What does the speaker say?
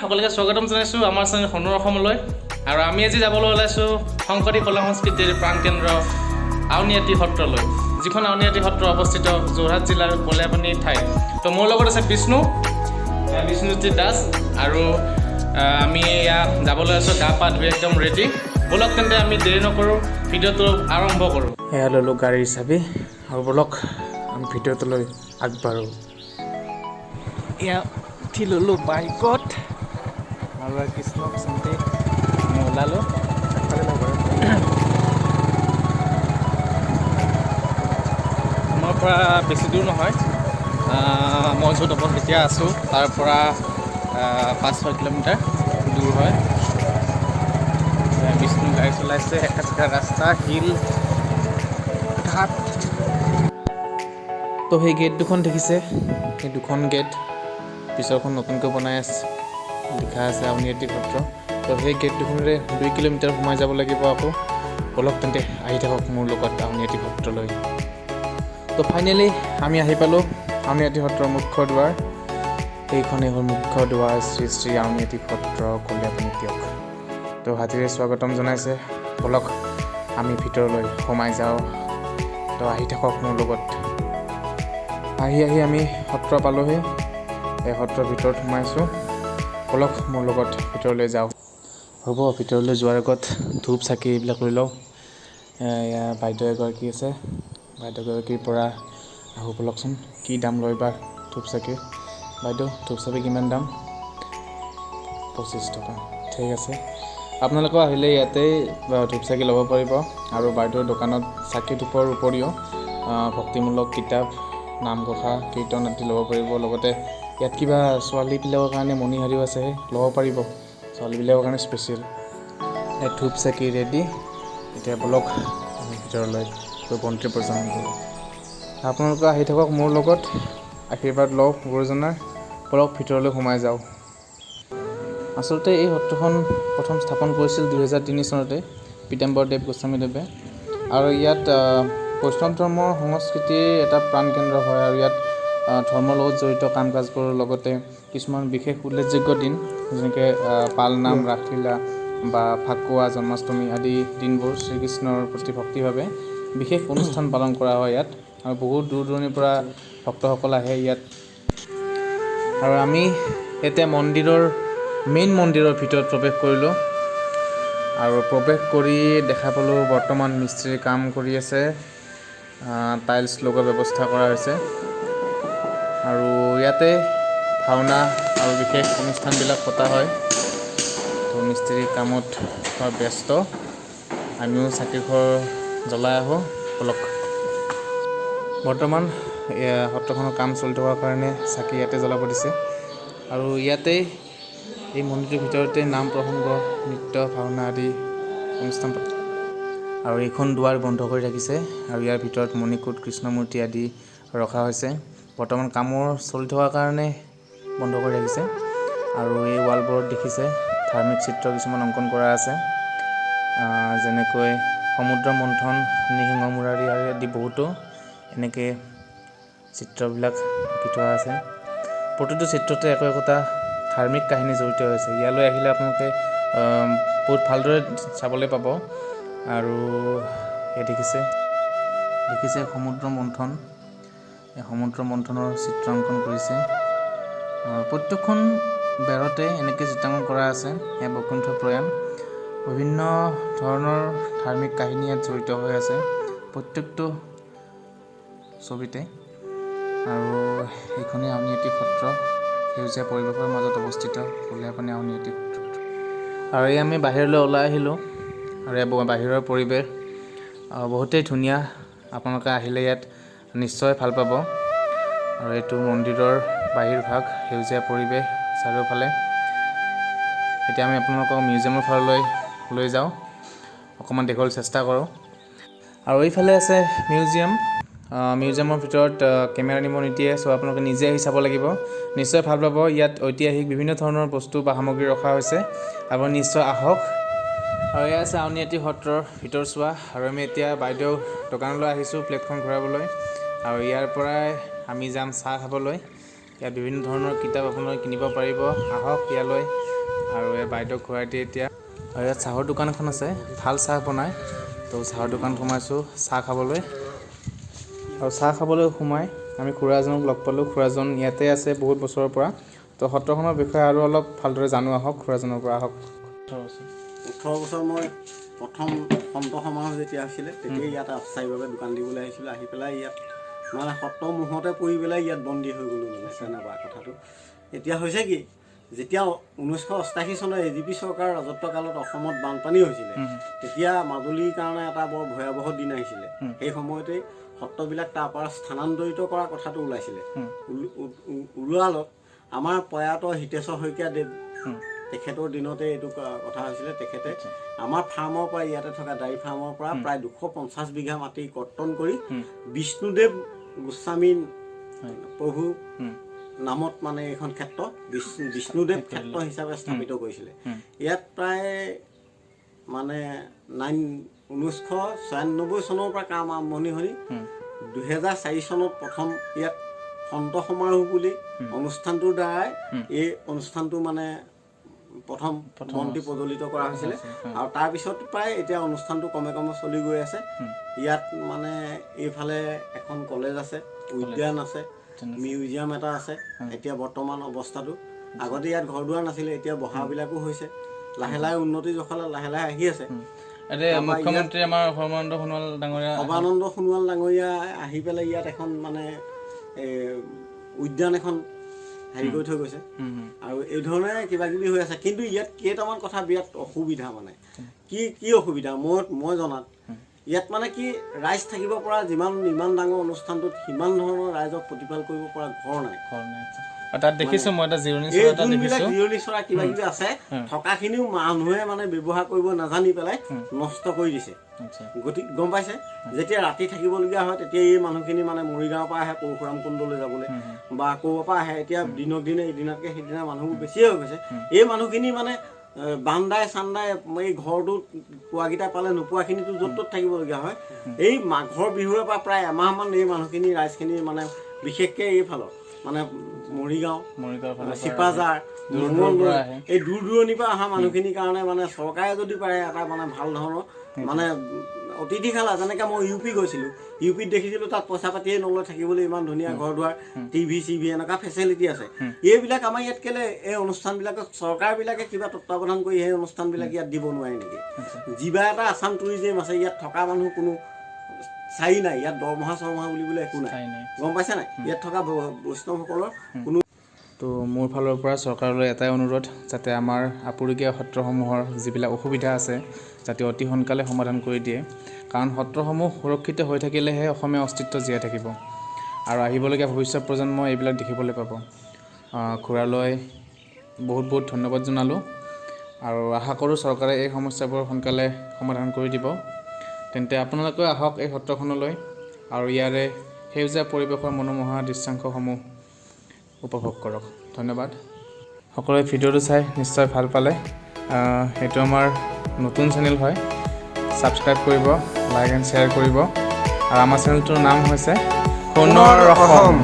সকলোকে স্বাগতম জনাইছোঁ আমাৰ চেনেল সোণৰ অসমলৈ। আৰু আমি আজি যাবলৈ ওলাইছোঁ শংকৰী কলা সংস্কৃতিৰ প্ৰাণকেন্দ্ৰ আউনীআটী সত্ৰলৈ, যিখন আউনীআটী সত্ৰ অৱস্থিত যোৰহাট জিলাৰ কলীয়াপানী ঠাইত। তো মোৰ লগত আছে বিষ্ণু, বিষ্ণুজ্যোতি দাস। আৰু আমি ইয়াত যাবলৈ আছোঁ, গা পা ধুই একদম ৰেডি। ব'লক তেন্তে, আমি দেৰি নকৰোঁ, ভিডিঅ'টো আৰম্ভ কৰোঁ। এয়া ল'লোঁ গাড়ীৰ চাবি আৰু ব'লক, আমি ভিডিঅ'টোলৈ আগবাঢ়োঁ। এয়া উঠি ল'লোঁ বাইকত আৰু কৃষ্ণক চিন্তি আমি ওলালোঁ। আমাৰ পৰা বেছি দূৰ নহয়। মই য'ত এতিয়া আছোঁ, তাৰ পৰা 5-6 কিলোমিটাৰ দূৰ হয়। এয়া বিষ্ণু গাড়ী চলাইছে। একা চেকা ৰাস্তা, শিল ঘাট। তো সেই গেট দুখন দেখিছে, সেই দুখন গেট, পিছৰখন নতুনকৈ বনাই আছে, লিখা আছে আউনীআটী সত্ৰ। তো সেই গেট দুখনেৰে 2 কিলোমিটাৰ সোমাই যাব লাগিব আকৌ। ব'লক তেন্তে, আহি থাকক মোৰ লগত আউনীআটী সত্ৰলৈ। তো ফাইনেলি আমি আহি পালোঁ আউনীআটী সত্ৰৰ মুখ্য দুৱাৰ। সেইখনেই হ'ল মুখ্য দুৱাৰ, শ্ৰী শ্ৰী আউনীআটী সত্ৰ, কলীয়াপানী, টীয়ক। তো হাতীৰে স্বাগতম জনাইছে। ব'লক, আমি ভিতৰলৈ সোমাই যাওঁ। তো আহি থাকক মোৰ লগত। আহি আহি আমি সত্ৰ পালোহি। এই সত্ৰৰ ভিতৰত সোমাইছোঁ। ব'লক, মোৰ লগত ভিতৰলৈ যাওঁ। হ'ব, ভিতৰলৈ যোৱাৰ আগত ধূপ চাকি এইবিলাক লৈ লওঁ। এয়া বাইদেউ এগৰাকী আছে, বাইদেউগৰাকীৰ পৰা আহোঁ ব'লকচোন, কি দাম লয় বা ধূপ চাকি। বাইদেউ, ধূপ চাকি কিমান দাম? 25 টকা। ঠিক আছে। আপোনালোকেও আহিলে ইয়াতেই ধূপ চাকি ল'ব পাৰিব। আৰু বাইদেউৰ দোকানত চাকি ধূপৰ উপৰিও ভক্তিমূলক কিতাপ, নামঘোষা, কীৰ্তন আদি ল'ব পাৰিব। লগতে ইয়াত কিবা ছোৱালীবিলাকৰ কাৰণে মণিহাৰিও আছে, ল'ব পাৰিব, ছোৱালীবিলাকৰ কাৰণে স্পেচিয়েল। ইয়াত ধূপ চাকি ৰেডি। এতিয়া ব'লক, আমি ভিতৰলৈ গৈ বন্তি প্ৰজ্বলন কৰোঁ। আপোনালোকে আহি থাকক মোৰ লগত, আশীৰ্বাদ লওক গুৰুজনাৰ। ব'লক, ভিতৰলৈ সোমাই যাওঁ। আচলতে এই সত্ৰখন প্ৰথম স্থাপন কৰিছিল 2003 চনতে পীতাম্বৰ দেৱ গোস্বামীদেৱে। আৰু ইয়াত বৈষ্ণৱ ধৰ্মৰ সংস্কৃতিৰ এটা প্ৰাণকেন্দ্ৰ হয়। আৰু ইয়াত ধৰ্মৰ লগত জড়িত কাম কাজবোৰৰ লগতে কিছুমান বিশেষ উল্লেখযোগ্য দিন, যেনেকৈ পালনাম, ৰাসলীলা বা ফাকুৱা, জন্মাষ্টমী আদি দিনবোৰ শ্ৰীকৃষ্ণৰ প্ৰতি ভক্তিভাৱে বিশেষ অনুষ্ঠান পালন কৰা হয় ইয়াত। আৰু বহুত দূৰ দূৰণিৰ পৰা ভক্তসকল আহে ইয়াত। আৰু আমি এতিয়া মন্দিৰৰ মেইন মন্দিৰৰ ভিতৰত প্ৰৱেশ কৰিলোঁ। আৰু প্ৰৱেশ কৰি দেখা পালোঁ, বৰ্তমান মিস্ত্ৰীয়ে কাম কৰি আছে, টাইলছ লগোৱাৰ ব্যৱস্থা কৰা হৈছে। আৰু ইয়াতে ভাওনা আৰু বিশেষ অনুষ্ঠানবিলাক পতা হয়। তো মিস্ত্ৰী কামত ব্যস্ত, আমিও চাকি ঘৰ জ্বলাই আহোঁ ব'লক। বৰ্তমান সত্ৰখনৰ কাম চলি থকাৰ কাৰণে চাকি ইয়াতে জ্বলাব দিছে। আৰু ইয়াতেই এই মন্দিৰটোৰ ভিতৰতে নাম প্ৰসংগ, নৃত্য, ভাওনা আদি অনুষ্ঠান পাতে। আৰু এইখন দুৱাৰ বন্ধ কৰি ৰাখিছে। আৰু ইয়াৰ ভিতৰত মণিকূট, কৃষ্ণমূৰ্তি আদি ৰখা হৈছে। বৰ্তমান কামৰ চলি থকাৰ কাৰণে বন্ধ কৰি ৰাখিছে। আৰু এই ৱালবোৰত দেখিছে, ধাৰ্মিক চিত্ৰ কিছুমান অংকন কৰা আছে, যেনেকৈ সমুদ্ৰ মন্থন, নৃসিংহ মুৰাৰী আৰু আদি বহুতো এনেকৈ চিত্ৰবিলাক আঁকি থোৱা আছে। প্ৰতিটো চিত্ৰতে একো একোটা ধাৰ্মিক কাহিনী জড়িত হৈ আছে। ইয়ালৈ আহিলে আপোনালোকে বহুত ভালদৰে চাবলৈ পাব। আৰু এই দেখিছে দেখিছে সমুদ্ৰ মন্থন, এই সমুদ্ৰ মন্থনৰ চিত্ৰ অংকন কৰিছে। আৰু প্ৰত্যেকখন বেৰতে এনেকৈ চিত্ৰাংকন কৰা আছে। এয়া বৈকুণ্ঠ প্ৰয়াণ। বিভিন্ন ধৰণৰ ধাৰ্মিক কাহিনী ইয়াত জড়িত হৈ আছে প্ৰত্যেকটো ছবিতে। আৰু এইখনেই আউনীআটী সত্ৰ, সেউজীয়া পৰিৱেশৰ মাজত অৱস্থিত কলীয়াপানী আউনীআটী সত্ৰ। আৰু এই আমি বাহিৰলৈ ওলাই আহিলোঁ। আৰু এই বাহিৰৰ পৰিৱেশ বহুতেই ধুনীয়া। আপোনালোকে আহিলে ইয়াত নিশ্চয় ভাল পাব। আৰু এইটো মন্দিৰৰ বাহিৰ ভাগ, সেউজীয়া পৰিৱেশ চাৰিওফালে। এতিয়া আমি আপোনালোকক মিউজিয়ামৰ ফাললৈ লৈ যাওঁ, অকণমান দেখুৱাবলৈ চেষ্টা কৰোঁ। আৰু এইফালে আছে মিউজিয়াম। মিউজিয়ামৰ ভিতৰত কেমেৰা নিব নিদিয়ে, চ' আপোনালোকে নিজে আহি চাব লাগিব। নিশ্চয় ভাল পাব। ইয়াত ঐতিহাসিক বিভিন্ন ধৰণৰ বস্তু বা সামগ্ৰী ৰখা হৈছে। আপুনি নিশ্চয় আহক। আৰু এয়া আছে আউনীআটী সত্ৰৰ ভিতৰ চোৱা। আৰু আমি এতিয়া বাইদেউ দোকানলৈ আহিছোঁ প্লেটখন ঘূৰাবলৈ। আৰু ইয়াৰ পৰাই আমি যাম চাহ খাবলৈ। ইয়াত বিভিন্ন ধৰণৰ কিতাপ আপোনালোকে কিনিব পাৰিব। আহক ইয়ালৈ। আৰু এই বাইদেউক ঘূৰাই দি এতিয়া, আৰু ইয়াত চাহৰ দোকান এখন আছে, ভাল চাহ বনায়। তো চাহৰ দোকান সোমাইছোঁ চাহ খাবলৈ। আৰু চাহ খাবলৈ সোমাই আমি খুৰা এজনক লগ পালোঁ। খুৰাজন ইয়াতে আছে বহুত বছৰৰ পৰা। তো সত্ৰখনৰ বিষয়ে আৰু অলপ ভালদৰে জানো আহক খুৰাজনৰ পৰা। আহক। 18 বছৰ মই প্ৰথম সন্ত সমাৰোহ যেতিয়া হৈছিলে, তেতিয়া ইয়াত অস্থায়ীভাৱে দোকান দিবলৈ আহিছিলোঁ। আহি পেলাই ইয়াত মানে সত্ৰ মোহতে পৰি পেলাই ইয়াত বন্দী হৈ গ'লোঁ, মানে তেনেকুৱা কথাটো। এতিয়া হৈছে কি, যেতিয়া 1988 চনৰ এজিপি চৰকাৰৰ ৰাজত্বকালত অসমত বানপানী হৈছিলে, তেতিয়া মাজুলীৰ কাৰণে এটা বৰ ভয়াৱহ দিন আহিছিলে। সেই সময়তেই সত্ৰবিলাক তাৰ পৰা স্থানান্তৰিত কৰা কথাটো ওলাইছিলে। ওলোৱালত আমাৰ প্ৰয়াত হিতেশ্বৰ শইকীয়া দেৱ, তেখেতৰ দিনতে এইটো কথা হৈছিলে। তেখেতে আমাৰ ফাৰ্মৰ পৰা, ইয়াতে থকা ডায়েৰী ফাৰ্মৰ পৰা প্ৰায় 250 বিঘা মাটি কৰ্তন কৰি বিষ্ণুদেৱ গোস্বামী প্ৰভু নামত মানে এইখন ক্ষেত্ৰ বিষ্ণুদেৱ ক্ষেত্ৰ হিচাপে স্থাপিত কৰিছিলে। ইয়াত প্ৰায় মানে 1996 চনৰ পৰা কাম আৰম্ভণি হৈ 2004 চনত প্ৰথম ইয়াত সন্ত সমাৰোহ বুলি অনুষ্ঠানটোৰ দ্বাৰাই এই অনুষ্ঠানটো মানে প্ৰথম বন্তি প্ৰজ্বলিত কৰা হৈছিলে। আৰু তাৰপিছত প্ৰায় এতিয়া অনুষ্ঠানটো ক্ৰমে ক্ৰমে চলি গৈ আছে। ইয়াত মানে এইফালে এখন কলেজ আছে, উদ্যান আছে, মিউজিয়াম এটা আছে। এতিয়া বৰ্তমান অৱস্থাটো, আগতে ইয়াত ঘৰ দুৱাৰ নাছিলে, এতিয়া বহাবিলাকো হৈছে। লাহে লাহে উন্নতি জখলা লাহে লাহে আহি আছে। এতিয়া মুখ্যমন্ত্ৰী আমাৰ সৰ্বানন্দ সোণোৱাল ডাঙৰীয়া, সৰ্বানন্দ সোণোৱাল ডাঙৰীয়া আহি পেলাই ইয়াত এখন মানে উদ্যান এখন হেৰি কৰি থৈ গৈছে। আৰু এই ধৰণে কিবা কিবি হৈ আছে। কিন্তু ইয়াত কেইটামান কথা বিৰাট অসুবিধা, মানে কি কি অসুবিধা, মই জনাত ইয়াত মানে কি, ৰাইজ থাকিব পৰা যিমান ইমান ডাঙৰ অনুষ্ঠানটোত সিমান ধৰণৰ ৰাইজক প্ৰতিপাল কৰিব পৰা ঘৰ নাই। ঘৰ নাই, আচ্ছা। আৰু তাত দেখিছোঁ মই এটা জিৰণি এই চৰা এটা যোনবিলাক দেখিছোঁ। জিৰণি চৰা কিবা কিবি আছে, থকাখিনিও মানুহে মানে ব্যৱহাৰ কৰিব নাজানি পেলাই নষ্ট কৰি দিছে। গতিকে গম পাইছে, যেতিয়া ৰাতি থাকিবলগীয়া হয়, তেতিয়া এই মানুহখিনি মানে মৰিগাঁৱৰ পৰা আহে পৰশুৰাম কুণ্ডলৈ যাবলৈ বা ক'ৰবাৰ পৰা আহে। এতিয়া দিনক দিনে ইদিনাতকৈ সিদিনা মানুহবোৰ বেছিয়ে হৈ গৈছে। এই মানুহখিনি মানে বান্দাই চান্দাই এই ঘৰটোত পোৱাকেইটা পালে, নোপোৱাখিনিতো য'ত ত'ত থাকিবলগীয়া হয়। এই মাঘৰ বিহুৰে পৰা প্ৰায় এমাহমান এই মানুহখিনি, ৰাইজখিনি মানে বিশেষকৈ এইফালৰ মানে মৰিগাঁও, মৰিগাঁৱৰ ফালৰ পৰা। চিপাঝাৰ, দূৰ দূৰৰ মঙলদৈ, পৰা আহে। এই দূৰ দূৰণিৰ পৰা অহা মানুহখিনিৰ কাৰণে মানে চৰকাৰে যদি পাৰে এটা মানে ভাল ধৰণৰ মানে অতিথিশালা, যেনেকৈ মই ইউ পি গৈছিলোঁ, ইউ পিত দেখিছিলোঁ তাত পইচা পাতিয়ে নলয়, থাকিবলৈ ইমান ধুনীয়া ঘৰ দুৱাৰ, টিভি চিভি এনেকুৱা ফেচিলিটি আছে। এইবিলাক আমাৰ ইয়াত কেলে এই অনুষ্ঠানবিলাকত চৰকাৰবিলাকে কিবা তত্বাৱধান কৰি সেই অনুষ্ঠানবিলাক ইয়াত দিব নোৱাৰে নেকি? যিবা এটা আছাম টুৰিজিম আছে, ইয়াত থকা মানুহ কোনো স্থায়ী নাই, ইয়াত দৰমহা চৰমহা বুলিবলৈ একো নাই। ঠাই নাই। গম পাইছে নাই? ইয়াত থকা বৈষ্ণৱসকলৰ কোনো তো মোৰ ফালৰ পৰা চৰকাৰলৈ এটাই অনুৰোধ, যাতে আমাৰ আপুৰুগীয়া সত্ৰসমূহৰ যিবিলাক অসুবিধা আছে, যাতে অতি সোনকালে সমাধান কৰি দিয়ে। কাৰণ সত্ৰসমূহ সুৰক্ষিত হৈ থাকিলেহে অসমীয়া অস্তিত্ব জীয়াই থাকিব আৰু আহিবলগীয়া ভৱিষ্যত প্ৰজন্মই এইবিলাক দেখিবলৈ পাব। খুৰালৈ বহুত বহুত ধন্যবাদ জনালোঁ আৰু আশা কৰোঁ চৰকাৰে এই সমস্যাবোৰ সোনকালে সমাধান কৰি দিব। তেন্তে আপোনালোকেও আহক এই সত্ৰখনলৈ আৰু ইয়াৰে সেউজীয়া পৰিৱেশৰ মনোমোহা দৃশ্যাংশসমূহ উপভোগ কৰক। ধন্যবাদ। সকলোৱে ভিডিঅ'টো চাই নিশ্চয় ভাল পালে। সেইটো আমাৰ নতুন চেনেল হয়। ছাবস্ক্ৰাইব কৰিব, লাইক এণ্ড শ্বেয়াৰ কৰিব। আৰু আমাৰ চেনেলটোৰ নাম হৈছে সোণৰ অসম।